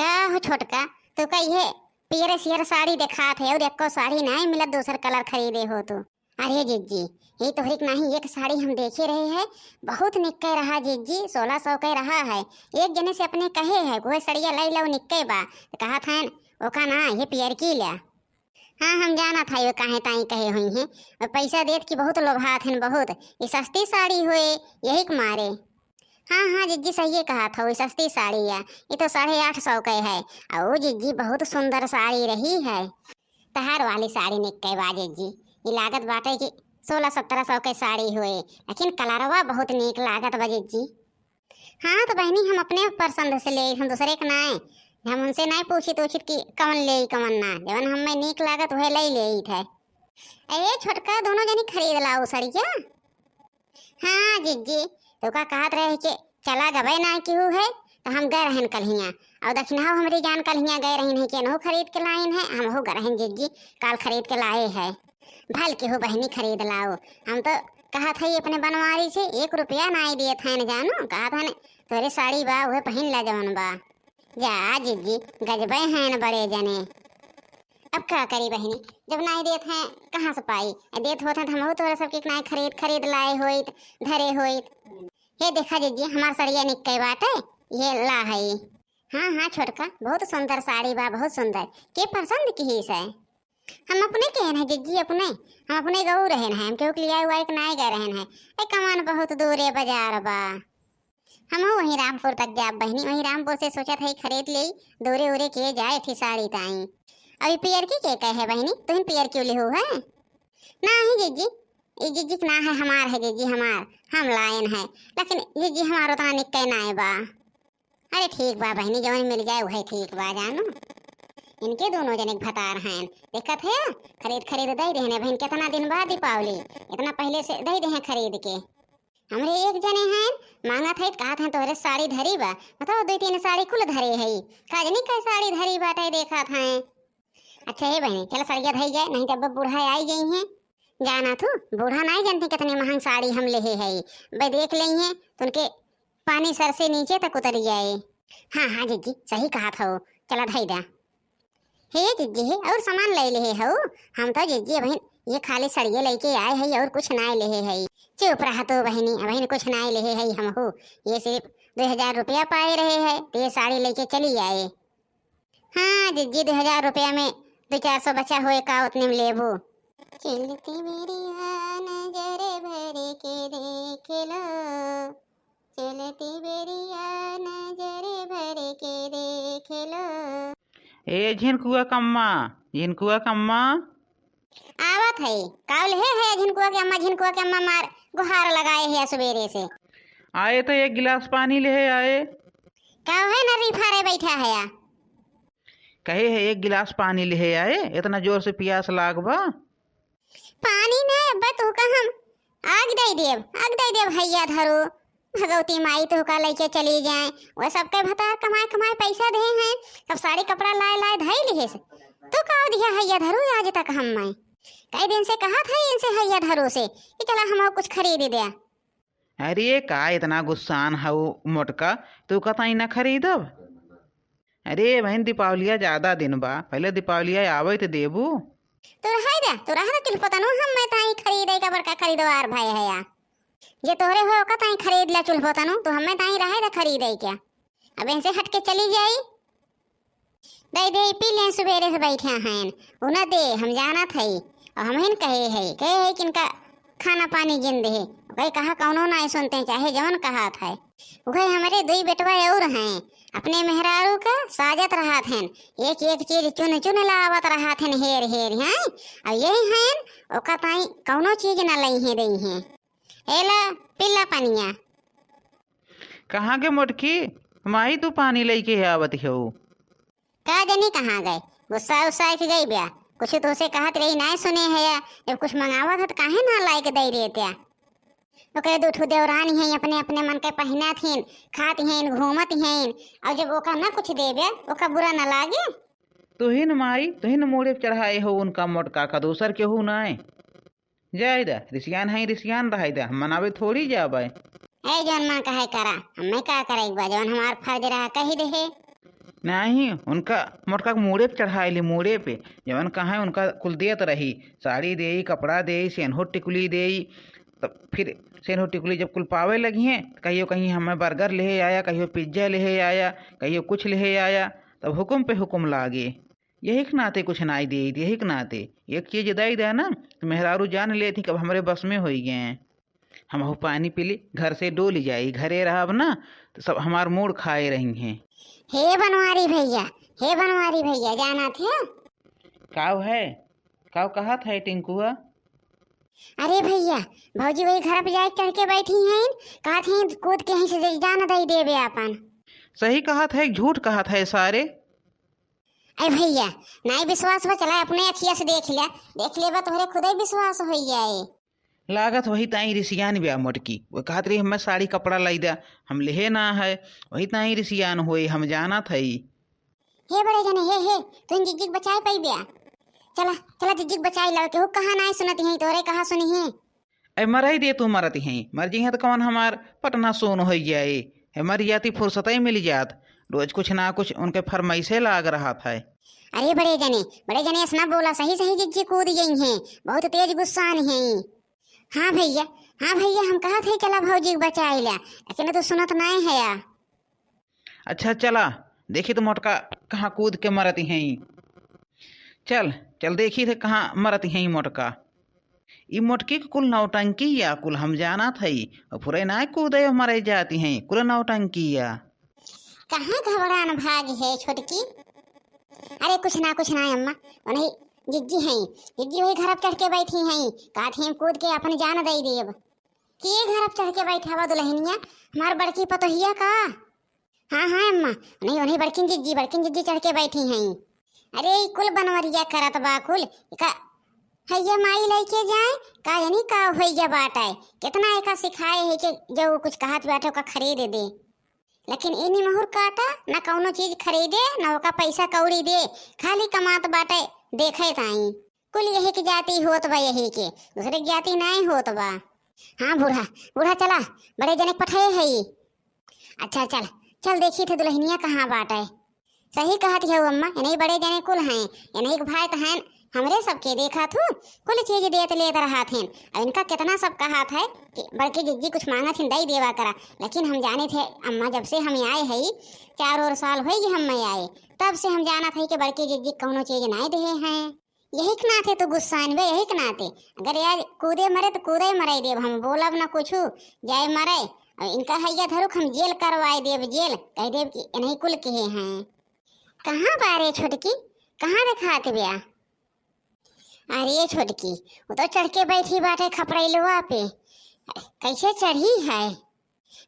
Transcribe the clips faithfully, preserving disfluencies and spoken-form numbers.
का हो छोटका, तू का इहे पियर सियर साड़ी देखात है और एको साड़ी नाहीं मिलत दूसर colour खरीदे हो तू? अरे जिज्जी, ई तोहरे के नाहीं एक साड़ी हम देखे रहे है, बहुत निक्के रहा जिज्जी, सोलह सौ के रहा है। एक जने से अपने कहे है, "उहे सड़िया लइ लउ, निक्के बा।" त कहत हैं, "ओका ना, ये पियरकी ल्या।" हाँ, हम जानत हई, वो काहे ताई कहे हुई हैं। और पैसा देत कि बहुत लोभात हैं, बहुत। ये सस्ती साड़ी होए, यही के मारे। हाँ, हाँ, जिज्जी, सहिए कहत हौ, ये सस्ती साड़ी है। ये तो साढ़े आठ सौ के है। और जिज्जी, बहुत सुंदर साड़ी रही है। तहार वाली साड़ी निक्के बा जिज्जी। ये लागत बाटे कि सोलह सत्रह सौ के साड़ी होए, लेकिन कलरवा बहुत नीक लागत बा जिज्जी। हाँ, तो बहिनी, हम अपने पसंद से लेइत, हम दूसरे के नाय। हम उनसे नाय पूछित उछित कि कवन लेई, कवन ना। जवन हमें नीक लागत, उहे लइ लेइत है। ए छोटका, दोनों जनी खरीद लाओ सड़िया। हाँ जिज्जी, तो का कहत रहे कि चला गबे ना केहू है, तो हम गए रहन कल्हिया। और दखिनहा हमरी जान कल्हिया गए रहिन है कि एनहू खरीद के लाइन है, हमहू गए रहन जिज्जी, काल खरीद के लाए है। भल केहू बहिनी खरीद लाओ। हम तो कहत हई अपने बनवारी से, एक रुपया नाई देत हैं न जानू, कहत हैं तोरे साड़ी बा, उहे पहिन ला जवन बा। जा जिज्जी, गजबे हैं न बड़े जने। अब का करी बहिनी, जब नाई देत हैं, कहाँ से पाई? आ देत होत हैं तो हमहू तोरे सबके नाई खरीद, खरीद लाए होइत, धरे होइत। हे देखा जिज्जी, हमार सड़िया निक्के बाटे, ये ला हई। हाँ, हाँ छोटका, बहुत सुंदर साड़ी बा, बहुत सुंदर। के पसंद किहिस है? हम अपने केहन है जिज्जी, अपने, हम अपने गऊ रहन है, हम केहू के लियाए उआए के नाय गए रहन है। ए कमान बहुत दूरे बाजार बा। हमहू वहीं रामपुर तक जाब बहिनी, वहीं रामपुर से सोचत है खरीद लेई, दूरे उरे के जाए थी साड़ी ताई। अभी पियरकी के कहे है बहिनी, तुहिन पियरकी लिहू है? नाही जिज्जी, ई जिज्जी के ना है, हमार है जिज्जी, हमार, हम लायन है, लेकिन जिज्जी हमार उतना निक्के नाय बा। अरे ठीक बा बहिनी, जवन मिल जाए वही ठीक बा जानू। इनके दोनों जने के भतार हैं, देखत है खरीद खरीद दे देहने बहिन, कितना दिन बाद दीपावली, इतना पहले से दे देहे खरीद के। हमरे एक जने हैं मांगत है, कहत हैं तोहरे साड़ी धरी बा, मतलब दो तीन साड़ी कुल धरे है, का जनी का साड़ी धरी बाटे देखत हैं। अच्छा हे बहिनी, चला सड़िया धई जाए, नहीं तो अब बूढ़ा आई गई हैं। जाना तू, बूढ़ा नाई जानती कितनी महंग साड़ी हम लेहे है। बे देख लेई हैं, तो उनके पानी सर से नीचे तक उतर जाए। हाँ, हाँ जिज्जी, सही कहत हौ, चला धई दा। हे जिज्जी, हे और सामान ले लेहे हौ? हम तो जिज्जी बहिन ये खाली सड़िया लेके आए है और कुछ नाई लेहे है। चुप रह तू बहिनी, बहिन कुछ नाई लेहे है हमहू, ये सिर्फ दो हजार रुपया पाए रहे है, तो ये साड़ी लेके चली आए। हाँ जिज्जी, दो हजार रुपया में दो चार सौ बचा होए का, उतने में लेबू। चलती बेरिया नजर भर के देख लो, चलती बेरिया नजर भर के देख लो। ए झिनकुआ कम्मा, झिनकुआ कम्मा। आवत है, काव लेहे है झिनकुआ के अम्मा, झिनकुआ के अम्मा मार गुहार लगाए है सुबेरे से। आए तो एक गिलास पानी लेहे आए। काव है ना रिफारे बैठा है या? कहे है एक गिलास पानी लेहे आए, इतना जोर से पियास लाग बा। पानी ना अब्बा, तोहका हम आग दे देब, आग दे देब, हैया धरो। भगवती माई तोहका लेके चली जाए। वह सबके भतार कमाए कमाए पैसा देहे हैं, सब साड़ी कपड़ा लाए लाए धई लिहे से। तू का दिया हैया धरो आज तक हम मैं? कई दिन से कहत है इनसे हैया धरो से कि चला हम कुछ खरीद दे। अरे का इतना गुस्सान हऊ मोटका, तू कतई न खरीदब? अरे बहिन, दीपावलिया ज्यादा दिन बा, पहले दीपावलिया आवे त देबू। तू रहे दे, तू रहे दे चुल्फो तनु, हम मैं ताई खरीदे का बड़का खरीदवार भय है या। जे तोहरे हो ओका ताई खरीद ले चुल्फो तनु, तू हमें ताई रहे दे खरीदे क्या। अब इनसे हट के चली जाई। दे दे, पी लें, सुबेरे से बैठे हैं। उ न दे, हम जानत हई। और हम हिन कहे है, कहे है कि इनका खाना पानी जिन दे। कहे कहा कौनो नाई सुनते, चाहे जवन कहत है। उहे हमरे दुई बेटवा और हैं, अपने मेहरारू का साजत रहत हैं। एक एक चीज चुन चुन लावत रहत हैं, हेर हेर हैं। और यही हैं, ओका ताई कौनो चीज न लई हैं, दई हैं। एला, पिल्ला पनिया। कहाँ के मोटकी? माई तू पानी लइके आवत हो। का जनी कहाँ गए? गुस्सा उस्सा के गई ब्या? कुछ तोसे कहत रही नाय सुने है या? जब कुछ मंगावत है त काहे ना लाइके दे देत्या? ओकरे दू ठो देवरानी हैं, अपने अपने मन के पहिनत हैं, खात हैं, घूमत हैं, और जब ओका ना कुछ देबे, ओका बुरा ना लागे? तुहिन माई, तुहिन मूड़े पे चढ़ाए हो उनका मोटका का, दूसर केहू नाय। जाए दा, रिसियान है, रिसियान रहे दा, हम मनावे थोड़ी जाबे। ए, जौन मन कहे करा, हमें का करे एक बार, जौन हमार फर्ज रहा, कही देहे। नाहीं, उनका मोटका के मूड़े पे चढ़ाए ली, मूड़े पे। जवन कहाँ उनका कुल देत रही, साड़ी देई, कपड़ा देई, सेन्हो टिकुली देई। तब फिर सेन्हो टिकुली जब कुल पावे लगिहें, त कहियो कहीं हमें बर्गर लेहे आया, कहियो पिज्जा लेहे आया, कहियो कुछ लेहे आया, तब हुकुम पे हुकुम लागे। यही के नाते कुछ नाई देई, यही के नाते। एक चीज दई दे ना, त मेहरारू जान लेत ही, कब हमरे बस में होई गए। हमहू पानी पी ली, घर से डोली जाई, घरे रहब ना, त सब हमार मूड़ खाए रही हैं। हे बनवारी भइया, हे बनवारी भइया, जानत है? काव है? काव कहत है टिंकुआ? अरे भइया, भौजी वही घर पे जाए चढ़ के बैठी हैं, कहत हैं कूद के यहीं से जान दई देबे आपन। सही कहत है, झूठ कहत है सारे। ए भइया, नाई विश्वास बा, चला अपने अखिया से देख लिया, देख लेबा तोहरे खुदे विश्वास होई जाए। लागत वही ताई रिसियान ब्या मोटकी, वो कहत रही हमें साड़ी कपड़ा लाई द्या, हम लेहे ना है, वही ताई रिसियान होए, हम जानत हई। हे बड़े जने, हे, हे, तुम जिज्जी के बचाए पाई ब्या। चला, चला जिज्जी के बचाए लाओ, केहू कहा नाई सुनत ही, तोहरे कहा सुनी ही। ए, मराई दे तू मरत ही, मर जी हैं तो कौन हमार पटना सोन होई जाए। ए, मर जाती फुर्सत ही मिल जात, रोज कुछ ना कुछ उनके फरमाइशे लाग रहा था। अरे बड़े जने, बड़े जने, ऐसा ना बोला, सही सही जिज्जी कूद गई हैं, बहुत तेज गुस्सान हैं। हाँ भइया, हाँ भइया, हम कहत है चला भौजी के बचाए ला, लेकिन तू सुनत नाई है या। अच्छा चला, देखी तो मोटका कहाँ कूद के मरत हैं। चल, चल देखी थे कहाँ मरत हैं मोटका। ई मोटकी के कुल नौटंकी या कुल हम जानत हई, और फुरे ना कूदे मरे जाती हैं, कुल नौटंकी या। कहाँ घबरान भाग है छोटकी? अरे कुछ ना, कुछ ना अम्मा, उन्हीं जिज्जी हैं, जिज्जी वही घर पे चढ़ के बैठी हैं, कहत हैं कूद के अपन जान दे देब। के घर पे चढ़ के बैठा बा दुल्हनिया, हमार बड़की पतोहिया का? हाँ, हाँ अम्मा, उन्हीं, उन्हीं बड़किन जिज्जी, बड़किन जिज्जी चढ़ के बैठी हैं। अरे ई कुल बनवरिया करत बा कुल, एका हैया माई लइके जाए, का जानी का होइया बाटे, कितना एका सिखाए है कि जो कुछ कहत बाटे ओका खरीद दे। लेकिन ई निमहुर काटा, ना कौनो चीज खरीदे, ना ओका पैसा कौड़ी दे, खाली कमात बाटे, देखे ताई। कुल यही के जाति होत बा, यही के, दूसरे के जाति नाई होत बा। हाँ बूढ़ा, बूढ़ा चला, बड़े जने के पठाए है ई। अच्छा चल, चल देखी थे दुल्हनिया कहाँ बाटे। सही कहत है अम्मा, इन्हीं बड़े जने कुल हैं, इन्हीं के भाई तो हैं, हमरे सबके देखा थू, कुल चीज देत लेत रहत हैं। अब इनका कितना सब कहत है कि बड़की जिज्जी कुछ मांगत हैं, दई देवा करा, लेकिन हम जाने थे अम्मा, जब से हम आए हैं, चार और साल होई गए हम आए, तब से हम जानत है कि बड़की जिज्जी कौनो चीज नाई देहे हैं। यही के नाते तो गुस्सान बे, यही के नाते। अगर यार कूदे मरे तो कूदे मरे देब, हम बोलब ना कुछ, जाए मरे। और इनका हैया धरुक हम जेल करवाए देब, जेल कह देब कि इन्हीं कुल के हैं। कहाँ बारे छोटकी, कहाँ देखात ब्या? अरे छोटकी, वो तो चढ़ के बैठी बाटे खपड़ैलवा पे। कैसे चढ़ी है?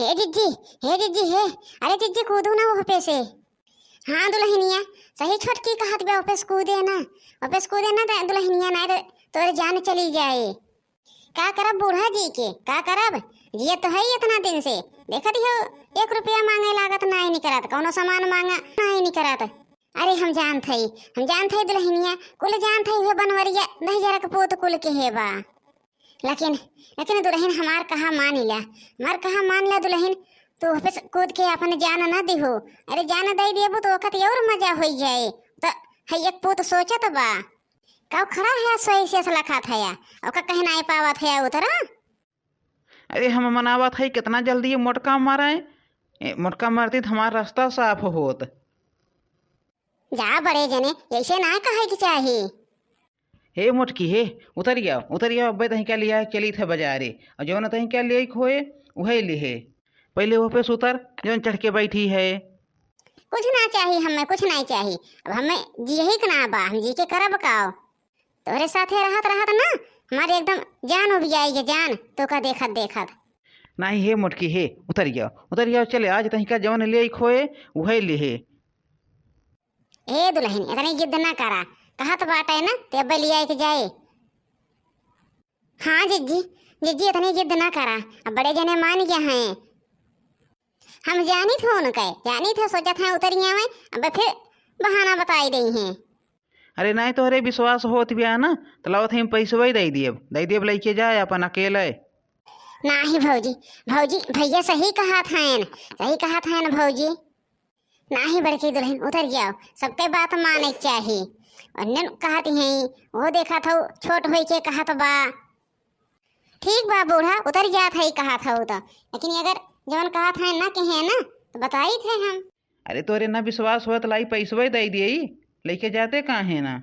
हे जिज्जी, हे जिज्जी, हे, अरे जिज्जी कूदू ना वो पे से। हाँ दुल्हनिया, सही छोटकी कहत बा, ओपे से कूदे ना, ओपे से कूदे ना दे-, दुल्हनिया ना रे, तोर जान चली जाए। का करब बूढ़ा जी के, का करब? जियत तो है ही इतना दिन से, देखत ही हो, एक रुपया मांगे लागत नाई निकरत, कौनो सामान मांगा नाई निकरत। अरे हम जानत हई, हम जानत हई दुल्हनिया, कुल जानत हई, उहे बनवरिया दहिजरा के पूत कुल के हे बा। लेकिन, लेकिन दुल्हन हमार कहा मान ला, हमार कहा मान ला दुल्हन, तू ओपे से कूद के अपन जान ना दिहो। अरे जान दे देबू तो ओकत और मजा होई जाए। तो है एक पूत सोचत बा, का खड़ा है सोई से लखा थया, ओका कहीं नाई पावत है उतरा। अरे हम मनावत है कितना जल्दी ये मोटका मारे, ए, मोटका मारती तो हमार रास्ता साफ होत। जा बड़े जने, ऐसे ना कहे के चाही। हे मोटकी हे, उतरि आओ, उतरि आओ, अब्बे तहीं का लिया चली थे बाजारे, और जौन तहीं का लिया खोए, उहे लिहे। पहले वो पे से उतर, जौन चढ़ के बैठी है। कुछ ना चाही हमें, कुछ नहीं चाही। अब हमें जियही के ना बा, हम जी के करब काव? तोहरे साथे रहत रहत ना, हमारे एकदम जान उबियाई के जान, तो का देखत देखत। नहीं हे मोटकी हे, उतरि आओ, उतरि आओ, चले, आज तहीं का जौन लिया खोए, उहे लिहे। ए दुल्हन, इतनी जिद ना करा, कहत बाटे ना, ते अब्बे लिया के जाए। हाँ जिज्जी, जिज्जी इतनी जिद ना करा, अब बड़े जने मान गया हैं। हम जानी थे उनके, जानी थे, सोचत हैं उतरिया में, अब फिर बहाना बताई देई हैं। अरे नाई तोहरे विश्वास होत बिया ना, तो लावत हैं पैसवा ही दे दियब, दे दियब लेके जाए अपन अकेले। नाही भौजी, भौजी, भैया सही कहत हैं, सही कहत हैं भौजी। नाही बड़की दुलहिन, उतर जाओ, सबके बात माने के चाही। अन्ने कहत हैं, वो देखत हौ छोट होई के कहत बा। ठीक बा बूढ़ा, उतर जात है कहत हौ तो, लेकिन अगर जवन कहत है ना कहे ना तो बताइत है हम। अरे तोरे ना विश्वास होत, लाई पैसवे दे दिए, लेके जाते काहे ना?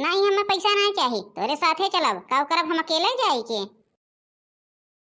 नाही, हमें पैसा नाही चाही, तोरे साथे चलब, का करब हम अकेले जाई के?